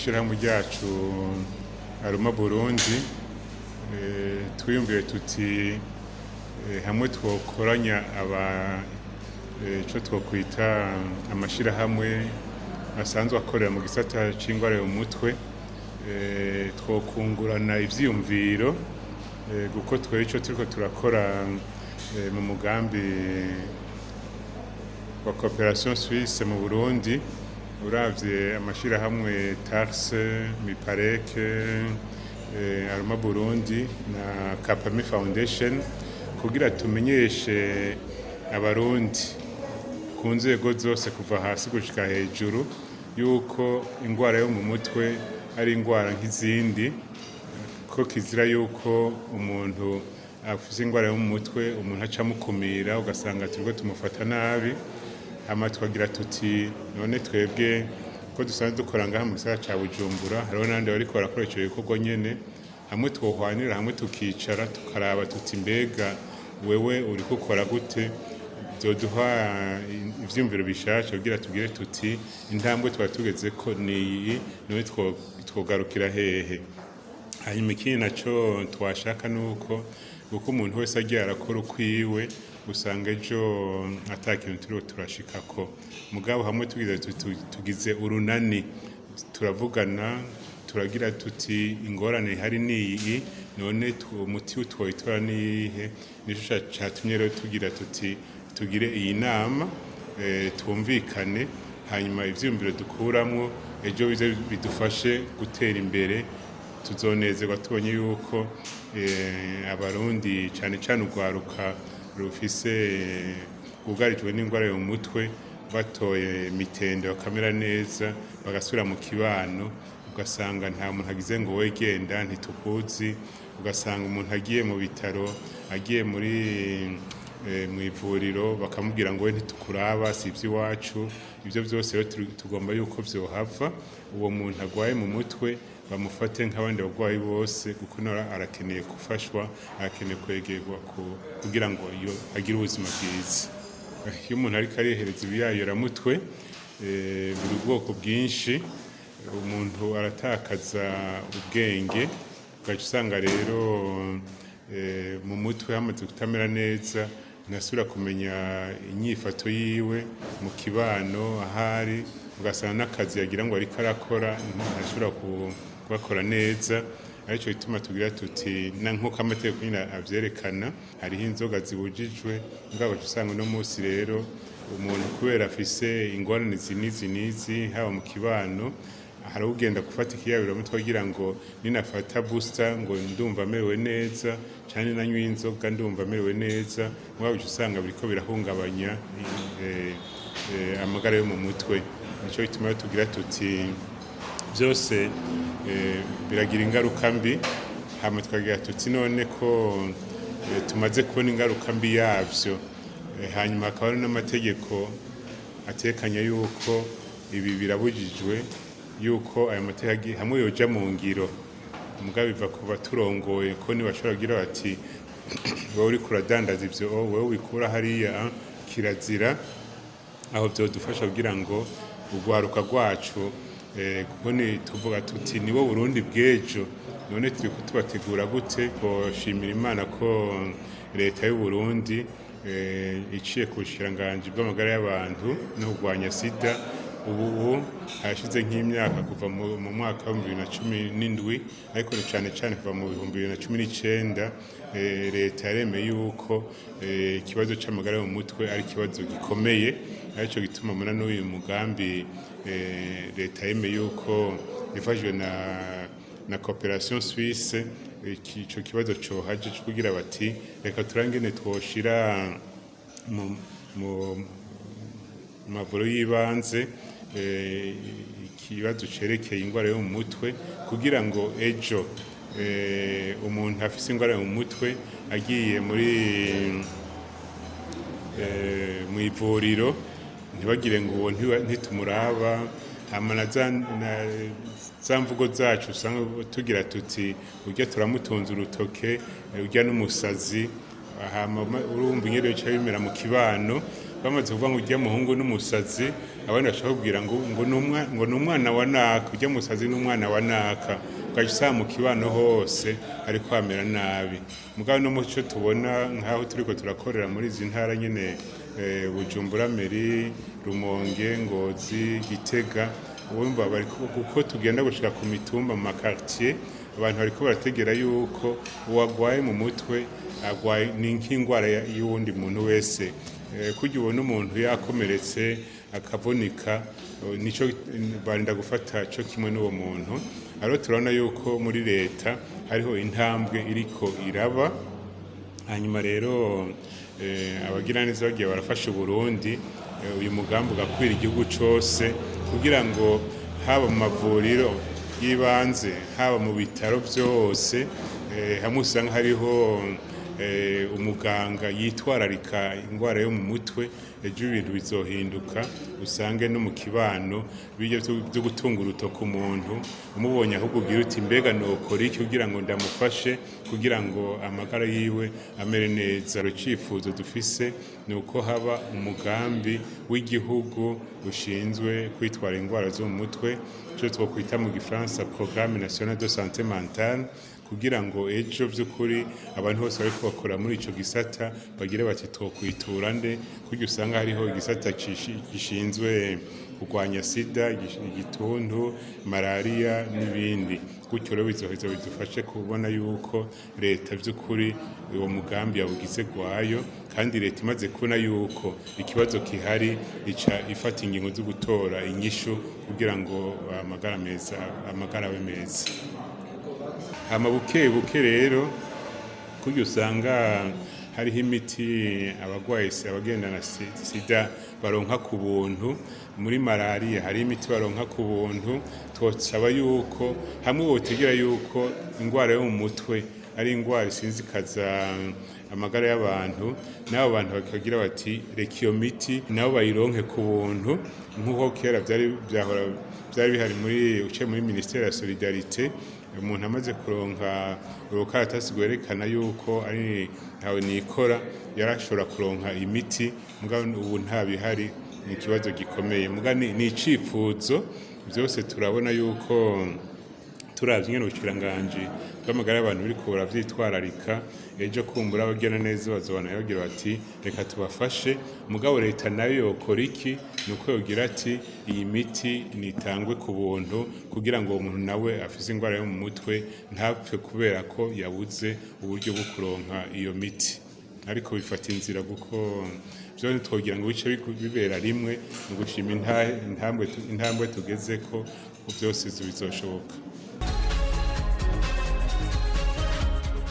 Mw'ishirahamwe ryacu Aruma Burundi, twiyumviye tuti hamwe twokoranya aba ico twokwita amashirahamwe asanzwe akorera mu gisata c'ingwara yo mu mutwe, twokungurana ivyiyumviro, kuko twebwe ico turiko turakora mu mugambi wa Coopération Suisse mu Burundi, uravye amashirahamwe TARS, MIPAREC, Aruma Burundi na Kapami Foundation, kugira tumenyeshe Abarundi ku nzego zose kuva hasi gushika hejuru yuko ingwara yo mu mutwe ari ingwara nk'izindi, ko kizira yuko umuntu afise ingwara yo mu mutwe umuntu aca amukumira, ugasanga turiko tumufata nabi. Hama tukagira tuti none twebwe ko dusanzwe dukora ngaha mu gisagara ca Bujumbura, hariho n'abandi bariko barakora ico gikorwa nyene, hamwe twohwanira hamwe tukicara tukaraba tuti mbega wewe uriko ukora gute, vyoduha ivyiyumviro bishasha kugira tugire tuti intambwe twari tugezeko niyi, none twogarukira hehe? Hanyuma ikindi naco twashaka nuko kuko umuntu wese agiye arakora ukwiwe, usanga ejo ata kintu turiho turashikako. Mugabo hamwe tugize tugize urunani, turavugana, turagira tuti ingorane ihari niyi, none umuti twoyitora niyihe? Nico catumye rero tugira tuti tugire iyi nama, twumvikane, hanyuma ivyiyumviro dukuramwo ejo bize bidufashe gutera imbere. Tuzonezerwa tubonye yuko Abarundi, cane cane urwaruka rufise rwugarijwe n'ingwara yo mu mutwe, batoye mitende bakamera neza, bagasubira mu kibano, ugasanga nta muntu agize ngo we genda ntitukuzi, ugasanga umuntu agiye mu bitaro, agiye muri mw'ivuriro, bakamubwira ngo we ntitukuraba, si ivy'iwacu. Ivyo vyose rero tugomba yuko vyohava, uwo muntu agwaye mu mutwe bamufate nk'abandi bagwayi bose, kuko nawe arakeneye gufashwa, arakeneye kwegerwa kugira ngo agire ubuzima bwiza. Iyo umuntu ariko arihereza ibiyayoramutwe, buri ubwoko bwinshi, umuntu aratakaza ubwenge, ugaca usanga rero mu mutwe hamaze kutamera neza, ntasubira kumenya inyifato yiwe mu kibano ahari, ugasanga n'akazi yagira ngo ariko arakora ntashobora kugakora neza. Arico gituma tugira tuti nk'uko amategeko nyene avyerekana, hariho inzoga zibujijwe, mugabo ugaca usanga uno musi rero umuntu kubera afise ingorane izi n'izi n'izi, haba mu kibano, hari ugenda gufata ikiyayuramutwe agira ngo ninafata booster ngo ndumva merewe neza, canke nanywa inzoga ndumva merewe neza, mugabo ugaca usanga biriko birahungabanya amagara yo mu mutwe. Nico gituma rero tugira tuti vyose biragira ingaruka mbi. Hama tukagira tuti none ko tumaze kubona ingaruka mbi yavyo, hanyuma hakaba hari n'amategeko atekanya yuko ibi birabujijwe, yuko ayo mategeko hamwe yoja mu ngiro, mugabo biva ku baturongoye, ko nibashobora kugira bati wewe uriko uradandaza ivyo, wewe ubikura hariya, kirazira. Aho vyodufasha kugira ngo urwaruka rwacu, kuko ni tuvuga tuti nibo Burundi bw'ejo, none turiko tubategura gute? Twoshimira Imana ko leta y'u Burundi, iciye ku bushikiranganji bw'amagara y'abantu no kurwanya sida, ubu harashize nk'imyaka kuva mu mwaka wa 2017, ariko cane cane kuva mu 2019, leta yaremeye yuko ikibazo c'amagara yo mu mutwe ari ikibazo gikomeye. Arico gituma muna n'uyu mugambi, leta yemeye yuko ifashijwe na Coopération Suisse ico kibazo cohaje, kugira bati reka turangene twoshira mu mavuriro y'ibanze ikibazo cerekeye ingwara yo mu mutwe, kugira ngo ejo umuntu afise ingwara yo mu mutwe agiye muri mw'ivuriro ntibagire ngo uwo ntitumuraba. Hama na za mvugo zacu usanga tugira tuti urya turamutunze urutoke, urya n'umusazi, hama urumva ingene bica bimera mu kibano. Bamaze kuvuga ngo urya muhungu n'umusazi, abandi bashobora kubwira ngo ni umwana wa naka, urya musazi n'umwana wa naka, ugaca usanga mu kibano hose ariko hamera nabi. Mugabo no muco tubona nk'aho turiko turakorera muri izi ntara nyene, Bujumbura Meri, Rumonge, Ngozi, Gitega, wumva bariko kuko tugenda gushika ku mitumba, mu ma quartier, abantu bariko barategera yuko uwagwaye mu mutwe agwaye ni nk'ingwara y'uwundi muntu wese. Kurya ubona umuntu yakomeretse akavunika, nico barinda gufata co kimwe n'uwo muntu. Rero turabona yuko muri leta hariho intambwe iriko iraba. Hanyuma rero abagiraneza bagiye barafasha Uburundi, uyu mugambi ugakwira igihugu cose, kugira ngo haba mu mavuriro y'ibanze, haba mu bitaro byose, hamwe usanga hariho umuganga yitwararika ingwara yo mu mutwe, ejo ibintu bizohinduka, usange no mu kibano bijya byo gutunga urutoke umuntu umubonye, ahubwo ugira uti: "Mbega nokora iki kugira ngo ndamufashe, kugira ngo amagara yiwe amere neza?" Icifuzo dufise ni uko haba umugambi w'igihugu ushinzwe kwitwara ingwara zo mu mutwe, icyo twokwita mu Gifaransa Programme National de Santé Mentale, kugira ngo ejo by'ukuri abantu bose bariko bakora muri ico gisata bagire bati: "Twokwitura nde?" Kugira usanga hariho igisata gishinzwe kurwanya sida, igituntu, malariya n'ibindi. Gutyo rero bizoheza bidufashe kubona yuko leta by'ukuri uwo mugambi yawugize gwayo, kandi leta imaze kubona yuko ikibazo kihari, ica ifata ingingo zo gutora inyishu kugira ngo amagara meza, amagara abe meza. Hama buke buke rero, kurya usanga hariho imiti abagwaye, abagendana sida baronka ku buntu, muri malariya hari imiti baronka ku buntu, twosaba yuko hamwe botegera yuko ingwara yo mu mutwe ari ingwara isinzikaza amagara y'abantu, n'abo bantu bakagira bati: "Reka iyo miti nabo bayironke ku buntu," nk'uko kera vyari vyahora vyari bihari muri uciye muri ministère ya solidarité, umuntu amaze kuronka urukaratasi rwerekana yuko ari ntawe nikora yarashobora kuronka imiti. Mugabo ubu nta bihari, ni ikibazo gikomeye. Muga ni icifuzo byose. Turabona yuko turavye ingene ubushikiranganji bw'amagara y'abantu buriko buravyitwararika, ejo kumbura abagira neza bazobona bagira bati: "Reka tubafashe." Mugabo leta nayo yokora iki? Ni uko yogira ati: "Iyi miti nitangwe ku buntu," kugira ngo uwo muntu nawe afise ingwara yo mu mutwe ntapfe kubera ko yabuze uburyo bwo kuronka iyo miti. Ariko bifata inzira, kuko vyo ntitwogira ngo bice bibera rimwe. Mu gushima intambwe tugezeko, byose bizoshoboka.